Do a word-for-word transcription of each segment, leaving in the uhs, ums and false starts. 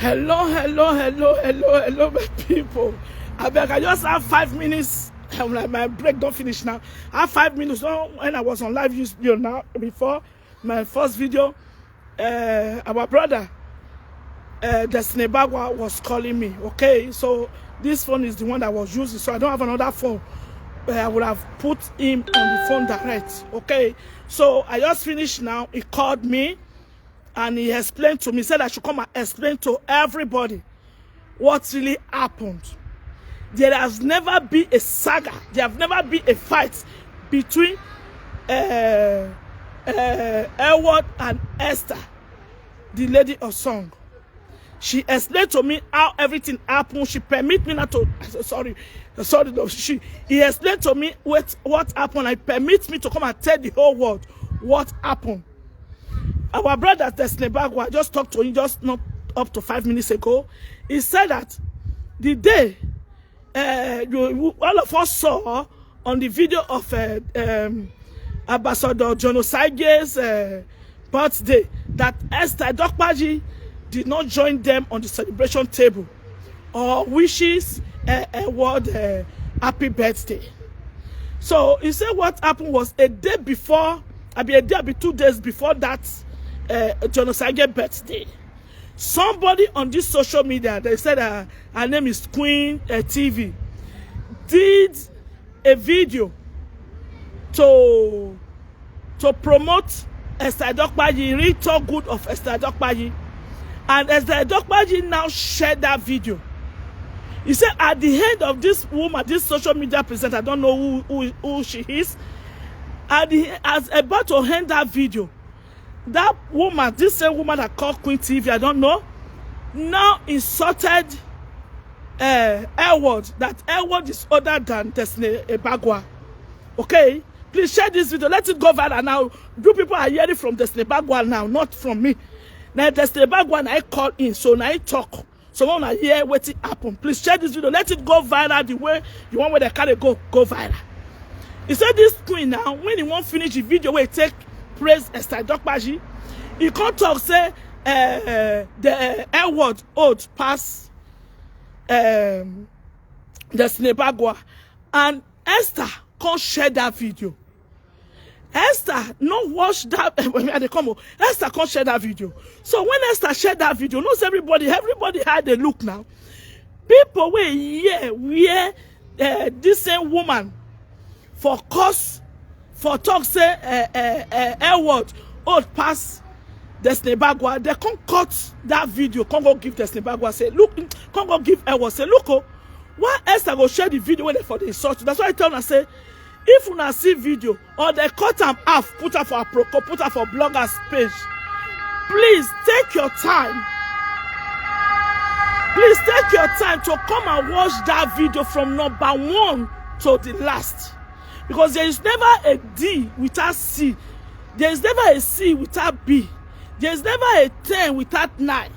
Hello, hello, hello, hello, hello, my people. I beg, I just have five minutes. I'm like, my break don't finish now. I have five minutes. No, when I was on live, you, you know, before my first video, uh, our brother, uh, Destiny Bagwa was calling me. Okay, so this phone is the one that was using, so I don't have another phone. Uh, I would have put him on the phone direct. Okay, so I just finished now. He called me and he explained to me, said I should come and explain to everybody what really happened. There has never been a saga, there have never been a fight between uh, uh, Edward and Esther, the lady of song. She explained to me how everything happened. She permit me not to, sorry, sorry, no, she, he explained to me what, what happened. I permit me to come and tell the whole world what happened. Our brother Destiny Bagwa, I just talked to him just not up to five minutes ago. He said that the day uh, you, all of us saw on the video of uh, um, Ambassador John Osage's uh, birthday that Esther Dokpaji did not join them on the celebration table or wishes uh, Edward uh, happy birthday. So he said what happened was a day before, I mean, a day, I mean, two days before that uh, John Osage birthday. Somebody on this social media, they said uh, her name is Queen uh, T V, did a video to to promote Esther Dokpaji, really talk good of Esther Dokpaji. And Esther Dokpaji now shared that video. He said at the end of this woman, this social media presenter, I don't know who, who, who she is, at the, as about to end that video, that woman, this same woman that called Queen T V, I don't know, now insulted uh, Edward, that Edward is older than Destiny Ebagwa. Okay? Please share this video. Let it go viral now. You people are hearing from Destiny Ebagwa now, not from me. Now Destiny Ebagwa, now I call in, so now I talk. So when I hear what happen, please share this video. Let it go viral the way you want where they carry go, go viral. He said this queen now, when he won't finish the video, will take praise Esther Dokpaji. He can't talk, say uh, the uh, Edward old pass um, Destiny Ebagwa. And Esther can't share that video. Esther no watch that. When I dey come, oh, Esther can't share that video. So when Esther shared that video, knows everybody, everybody had a look now. People were here where uh, this same woman for cause for talk say uh, uh, uh, Edward old pass Destiny Ebagwa. They can't cut that video, can't go give Destiny Ebagwa. Say look, can't go give Edward. Say look, oh, why Esther go share the video when they for the insult? That's why I tell her say if una see video or they cut am half, put am for Aproko, put am for bloggers page. Please take your time. Please take your time to come and watch that video from number one to the last. Because there is never a D without C. There is never a C without B. There is never a ten without nine.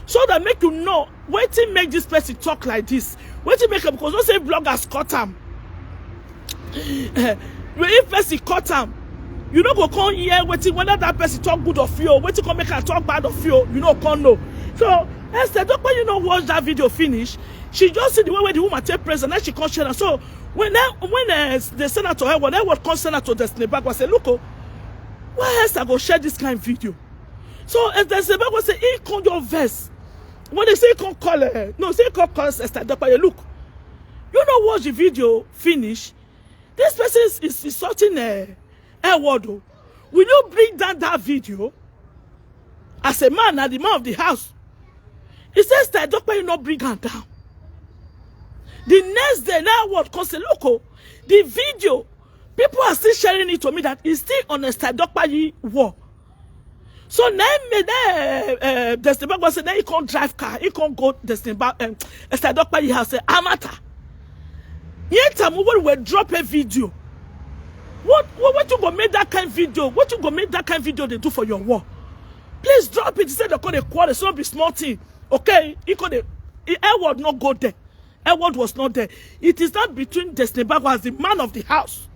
So that make you know wetin make this person talk like this. Wetin make am, because no say bloggers cut am. Well, if person cut am, you no go come hear wetin, whether that person talk good of you, wetin come make am talk bad of you, you no come know. So Esther Dokpaji no watch that video finish. She just see the way where the woman take praise and then she come share am. So when that, when uh, they send out to Edward, Edward come send out to Destiny Ebagwa say, look, oh, why Esther go share this kind of video? So as Destiny Ebagwa say, he come your verse. When they say he come call her, no, say he come call Esther Dokpaji, look, you no watch the video finish. This person is, is insulting uh, Edward. Oh. Will you bring down that video? As a man, na the man of the house. He says that Dokpaji no bring am down. The next day, now Edward come say, look, oh, the video, people are still sharing it to me that it's still on Esther Dokpaji wall. So now me there, uh, Destiny Ebagwa say now he can't drive car, he can't go Destiny Ebagwa, um, Esther Dokpaji house, say Amata. Yet time we will drop a video. What, what, what you go make that kind of video? What you go make that kind of video they do for your war? Please drop it. He said they call a quarrel, so be small thing. Okay, he could, Edward not go there. Edward was not there. It is not between Destiny Ebagwa as the man of the house.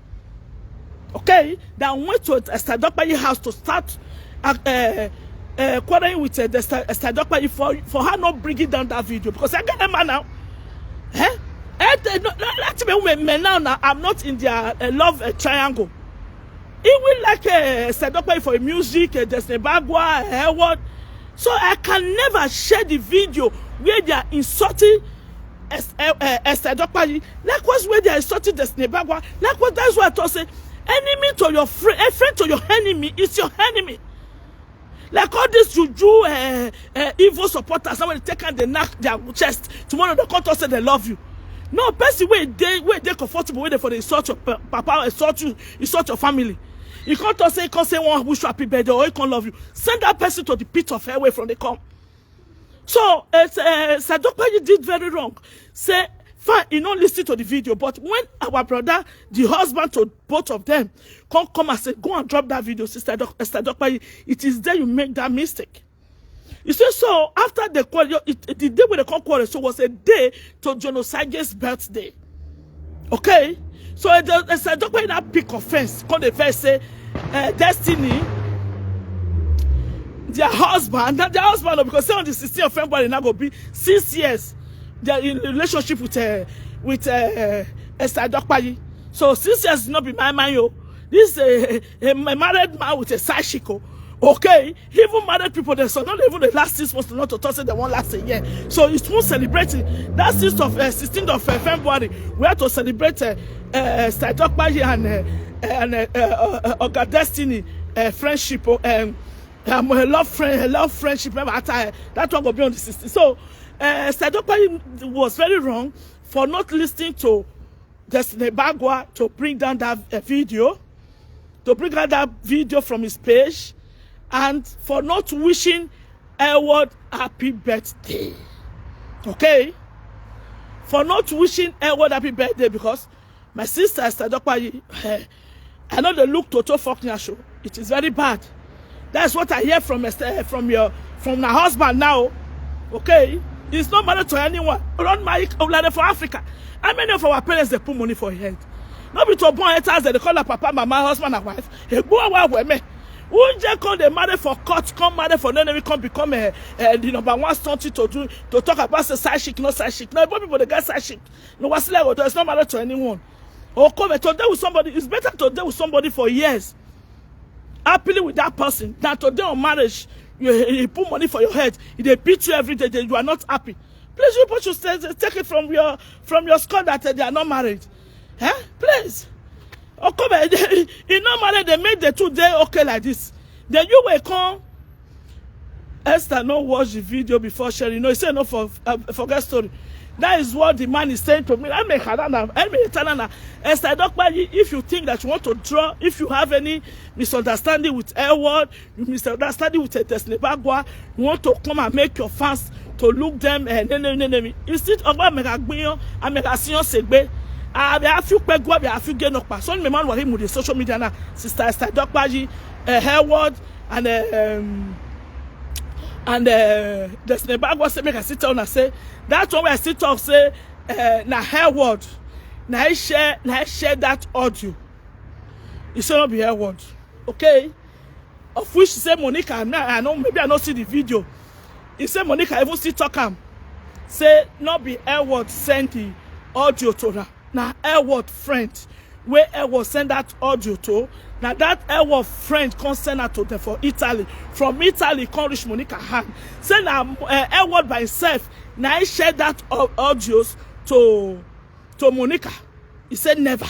Okay, that went to Esther Dokpaji house to start uh, uh, uh, quarreling with uh, Esther Esther Adedopeyi for for her not bringing down that video, because I get a man now. Eh? Eh, they no, no, let me women men now, now I'm not in their uh, love uh, triangle. He will like uh, Esther Adedopeyi for music, uh, Destiny Bagua, uh, what? So I can never share the video where they are insulting Es- uh, uh, Esther Adedopeyi. Likewise, where they are insulting Destiny Bagua. Likewise, that's why I thought say, enemy to your friend, a friend to your enemy is your enemy. Like all these juju uh, uh, evil supporters, somebody take and they knock their chest. Tomorrow they come to say they love you. No person where they where they comfortable with for the insult your pa- papa, insult you, insult your family. You can't talk say, you can't say one wish you happy birthday or he can't love you. Send that person to the pit of hell where from they come. So uh, uh, Esther Adedopeyi did very wrong. Say fine, he not listen to the video. But when our brother, the husband to both of them, come come and say, go and drop that video, sister Doc- Esther Adedopeyi, it is there you make that mistake. You see, so after the quarrel, it, it- the day when they come quarrel, so was a day to John Osage's birthday. Okay? So the, the Esther Adedopeyi that big offense, come the verse say, uh, Destiny, their husband, not their husband, oh, because say on the sixteenth of February now go be six years. They're in relationship with uh, with uh, Esther Adedopeyi. So six years is not be my mind, yo. This is a, a, a married man with a side chick, oh. Okay, even married people, they so not even the last six months, not to talk say they won't last a year. So it's won't celebrating that sixth of uh, sixteenth of uh, February. We have to celebrate uh, uh, Esther Adedopeyi and uh, and uh, uh, uh, Oga Destiny uh, friendship. Oh, um, um, her love friend, her love friendship. Remember, at, uh, that one will be on the sixteenth. So uh, Esther Adedopeyi was very wrong for not listening to Destiny Bagua to bring down that uh, video, to bring out that video from his page, and for not wishing Edward happy birthday. Okay? For not wishing Edward happy birthday, because my sister Esther Adedopeyi, eh, I know they look Toto fuck show. It is very bad. That's what I hear from Esther, from your from my husband now. Okay? He's not married to anyone. Run my Olade for Africa. How many of our parents they put money for head? Not be to born enters they call her papa, mama, husband, and wife. Hey, go away with me. Who just come they marry for court, come marry for no, come become a, a the number one something to do to talk about the side chick, not side chick. No, but people they get side chick. No, what's level? It's not married to anyone. Or come to deal with somebody. It's better to deal with somebody for years, happily with that person, than to deal on marriage. You, you put money for your head. They beat you every day. They, you are not happy. Please, you people should say, take it from your from your score that uh, they are not married. Eh? Please. Oh, come here. You not married. They made the two day okay like this. Then you will come. Esther no watch the video before sharing. No, he said no for uh, forget story. That is what the man is saying to me. I make Hanana, I make Tanana. Esther Adedopeyi, if you think that you want to draw, if you have any misunderstanding with Edward, you misunderstanding with uh, Destiny Bagua, you want to come and make your fans to look them. Uh, nene, nene, nene. You see, Ogba Mega Gbiyan, and Mega Siyan Segbe. I have few pegwa, I have few get up. So my man was him with the social media now. Sister Esther Adedopeyi, uh, Edward, and uh, um, and uh, Destiny Bagua say make I sit down and say that one where I sit up say uh, na Edward, na I share, na I share that audio. He say not be Edward, okay? Of which he say Monica, I, I know maybe I not see the video. He say Monica even still talk am, say not be Edward send the audio to her. Na Edward friend where Edward send that audio to. Now that Edward friend come send her to them for Italy. From Italy, come reach Monica hand. Say now uh, Edward by himself. Now he share that au- audios to to Monica. He said never.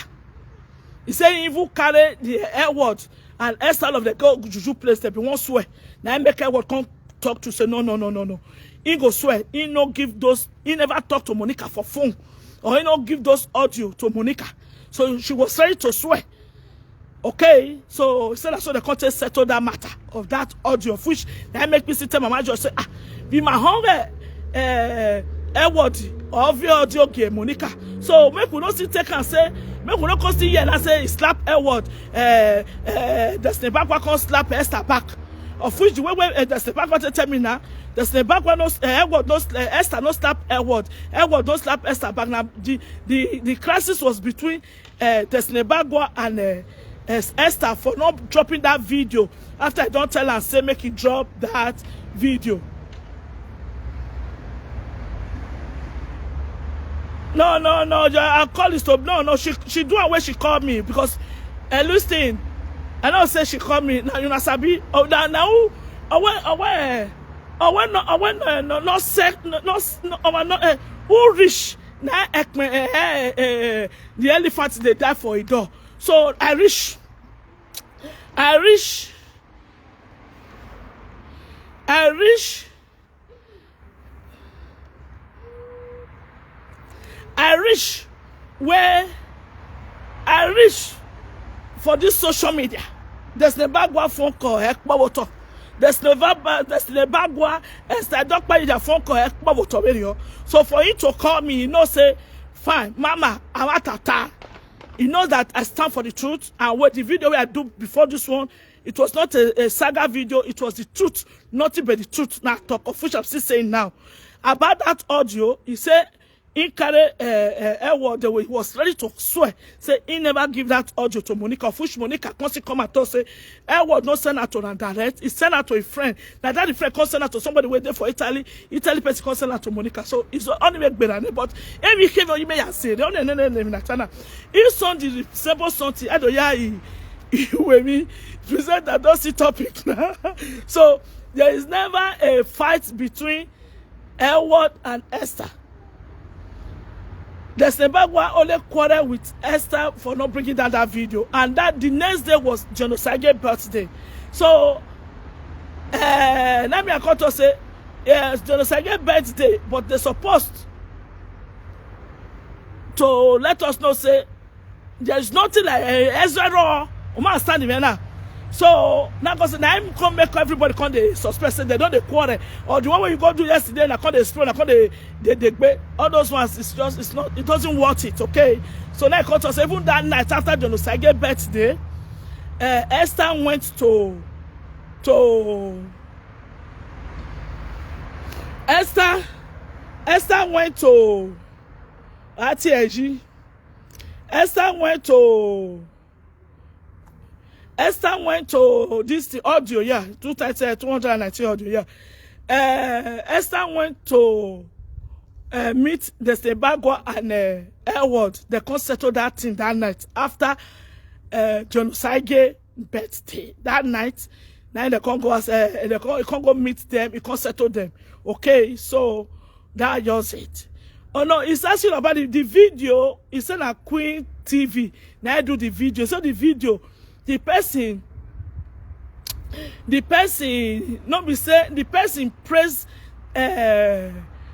He said he even carry the Edward and Esther of the go juju place. They be one swear. Now he make Edward come talk to say no, no, no, no, no. He go swear. He no give those. He never talk to Monica for phone, or he no give those audio to Monica. So she was ready to swear. Okay, so he said that so the contest settle that matter of that audio of which that make me sit tell Mama Joy say ah be my home eh, eh, Edward of your audio game Monica. So make we no still take and say make we no come still hear and say he slap Edward eh, eh, Destiny Bagua come slap Esther back. Of which the way wey eh, Destiny Bagua take tell me now Destiny Bagua no eh, Edward no eh, Esther no slap Edward. Edward no slap Esther back. Now the the the crisis was between uh, Destiny Bagua and uh, Es- Esther for not dropping that video after I don't tell her say make you drop that video. No, no, no. I call it stop. No, no. She she do her way she called me because uh, listen, I know say she called me. Now you know sabi. Oh, now now. Away, away, away. No, away, no, no, no, sec, no, no, no, away, no, eh, who rich? Now, eh, eh, eh, eh, the elephant they die for a door. So I reach, I reach, I reach, I reach where I reach for this social media. There's never go phone call. Ekpowoto. There's never there's never go. Esther Dokpa phone call. Ekpowoto. So for you to call me, you know, say, fine, Mama, awatata. You know that I stand for the truth. And with the video I do before this one, it was not a, a saga video. It was the truth, nothing but the truth. Now talk of which I'm still saying now about that audio. He said he carry uh, uh, Edward the way he was ready to swear. Say he never give that audio to Monica. Of which Monica come still come and talk say Edward no send out to am direct. He send out to a friend. Now that the friend come send out to somebody waiting for Italy. Italy person come send out to Monica. So it's only make better. But if you came on, you may say the only name in Natana. If something simple something, I don't yeah. He, he with me present that don't see topic now. So there is never a fight between Edward and Esther. The Sebagwa only quarrel with Esther for not bringing down that video, and that the next day was John Osage birthday. So, uh, let me I come to say, yes, John Osage birthday, but they supposed to let us know say there is nothing like uh, Ezra. Uma stand him now. So now because now him come make everybody come they suspect say they don't they quarrel or the one way you go do yesterday na come they explore na come they they they gbe all those ones it's just it's not it doesn't worth it, okay? So now I come to say even that night after John Osage birthday, uh, Esther went to to Esther Esther went to Ati Eji. Esther went to Esther went to this thing, audio, yeah, two thirty, two hundred and nineteen audio, yeah. Uh, Esther went to uh, meet the Sebagwa and uh, Edward. They can't settle that thing that night after uh, John Osage birthday. That night, now they can't go as uh, they can't, can't go meet them. You can't settle them. Okay, so that just it. Oh no, it's asking about the, the video. He said na Queen T V. Now I do the video. So the video, the person, the person, not be say the person praise. Uh,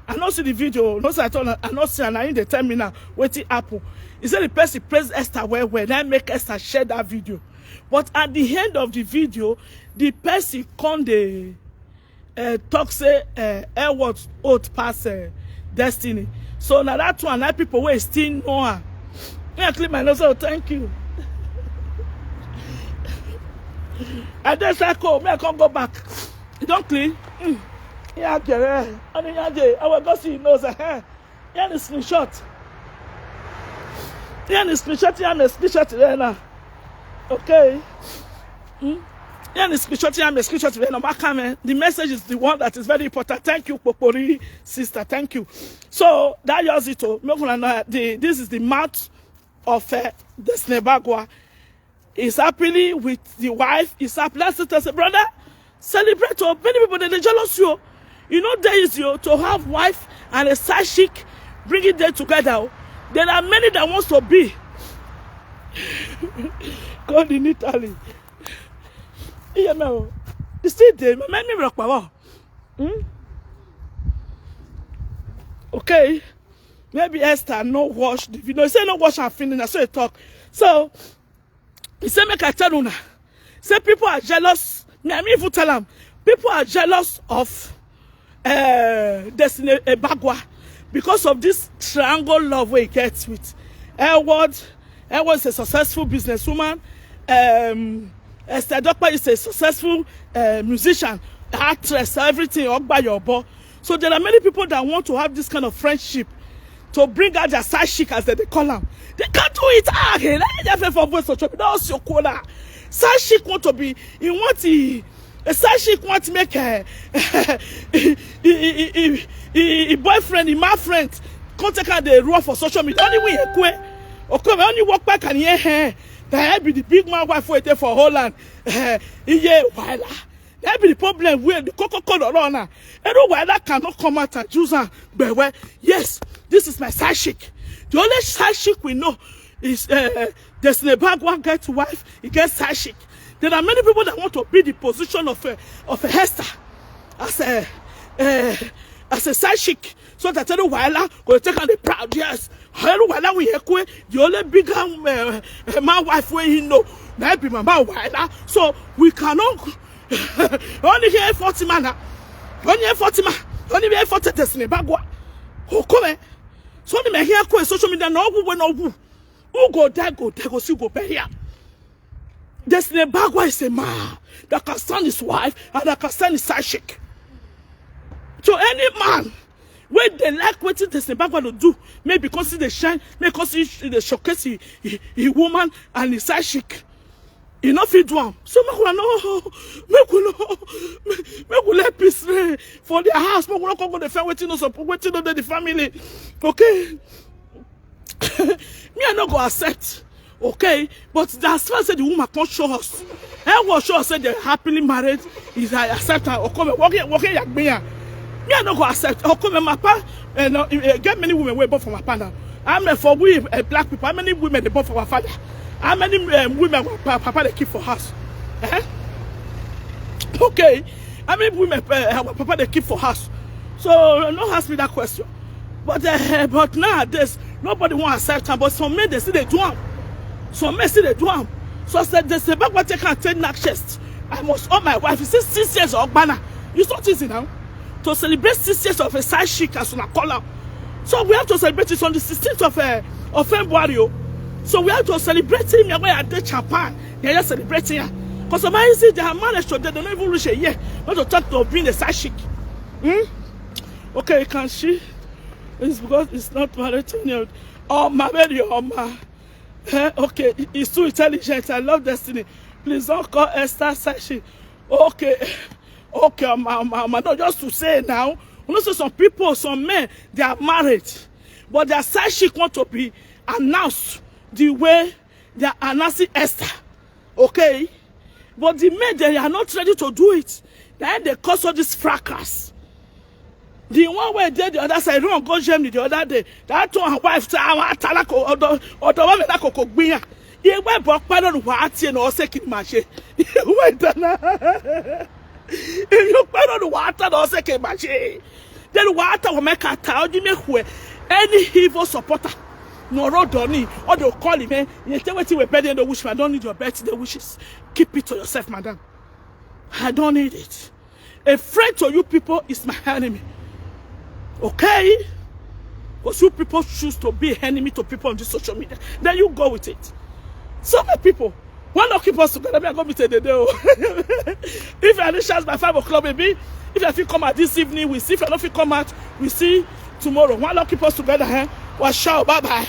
I not see the video. No, say I told. I not see. And I need to tell me now. What it happen? He said the person praise Esther well well. Then make Esther share that video. But at the end of the video, the person come the uh, talk say uh, Edward old pass uh, destiny. So now that one, that people wey still know am. Me I clean my nose. Oh, thank you. I just like oh, me I can't go back. You don't clean. Mm. Yeah, get it. I mean, yeah, I will go see your nose. Eh? Yeah, the screenshot. Yeah, the screenshot. Yeah, the screenshot there now. Okay. Hmm? Yeah, the screenshot. Yeah, the screenshot there now. Back comment. The message is the one that is very important. Thank you, Popori sister. Thank you. So that yours it all. Make una know the this is the mouth of uh, the Snebagwa. He's happily with the wife. He's happy. That's it. I say, brother, celebrate. Oh, many people they, they jealous you. You know there is you to have wife and a side chick, bring it there together. Oh. There are many that wants to be. God in Italy. Yeah, man. You see, they many me rock power. Hmm? Okay. Maybe Esther no watch the video. He say no watch and finish. I say talk. So he say make I tell una. Say people are jealous. Me, I mean, even tell them people are jealous of uh, Destiny Ebagwa because of this triangle love we get with Edward. Edward is a successful businesswoman. Um, Esther Dokpa is a successful uh, musician, actress, everything. Ogba Yobo. So there are many people that want to have this kind of friendship. to bring out their side chick, as they dey call am. They can't do it. Ah, okay, let me just for voice of Chobi. That's your corner. Side chick want to be, he want he, a side chick want to make a, he, he, he, he, he boyfriend, he my friend, come take out the rule for social media. Only we ekwe. Or come only walk back and hear her. That be the big man wife waiting for Holland. Eh, yeah, while that be the problem where the coco cola run. Every while that cannot come out and use her. But well, yes, this is my side chick. The only side chick we know is uh, Destiny Bagua get wife, he gets side chick. There are many people that want to be the position of a, of a Hester as a uh, as a side chick. So that every while go take on the proud, yes. Every while we hear the only big um, uh, uh, my wife when he know. That be my wife. So we cannot only hear forty man. Only hear forty man. Only hear forty Destiny Bagua. Who come? So only me hear kwe social media no who when no who. Who go die go die go see go bury am. Destiny Bagua is a man that can stand his wife and that can stand his side chick. So any man when they like what Destiny Bagua to do, maybe because they shine, maybe because they showcase he, he, he woman and his side chick. You know fit do am. So make una no, make we no, make we let peace reign for their house. Make we no come go the fair waiting no support waiting no dey the family. Okay. Me I no go accept. Okay, but as far as say the woman come show us, eh, what show us say they're happily married, is I accept her. Or come working working yakbiya. Me I no go accept. Or come my pa, eh, no, eh, get many women wey born for my pa now. I mean for we uh, black people, how many women they born for our father? How many um, women our pa- papa they keep for house? Eh? Okay, how many women uh, our papa they keep for house? So no ask me that question. But uh, but nowadays nobody want accept am. But some men they see they do am. Some men see they do am. So I said they say back what take and take knack chest. I must own my wife. You see six years of banner. You saw easy now to celebrate six years of a side chick as una call am. So we have to celebrate it on the sixteenth of uh, of February. Oh. So we have to celebrate him when I did Japan. They are just celebrating her. Because of my see their marriage today, they don't even reach a year. Not to talk of being a side chick. Hmm? Okay, can she? It's because it's not married to you. Oh, my baby, oh, my. Eh, okay, he- he's too intelligent. I love Destiny. Please don't call Esther side chick. Okay, okay, ma, ma, ma. No, just to say now, you know, so some people, some men, they are married, but their side chick want to be announced the way they are announcing Esther. Okay, but the men they are not ready to do it. Then they cause all this fracas. The one where did the other side run go Germany the other day. That one wife say I want talako or the one that coco gbiya. He went back pardon what you know second mache. Wait dana. If you pardon what no second mache. Then what will make a town you make where any evil supporter. No road on me or they'll call him. Eh? You tell what you were better than the wish. I don't need your birthday wishes. Keep it to yourself, madam. I don't need it. A friend to you people is my enemy. Okay? Because you people choose to be enemy to people on this social media. Then you go with it. So many people, why not keep us together? Me, I go meet a day. Oh. If I reach house by five o'clock, maybe. If I feel come out this evening, we see. If I don't feel come out, we see tomorrow. Why not keep us together? Eh? Well, ciao, bye bye.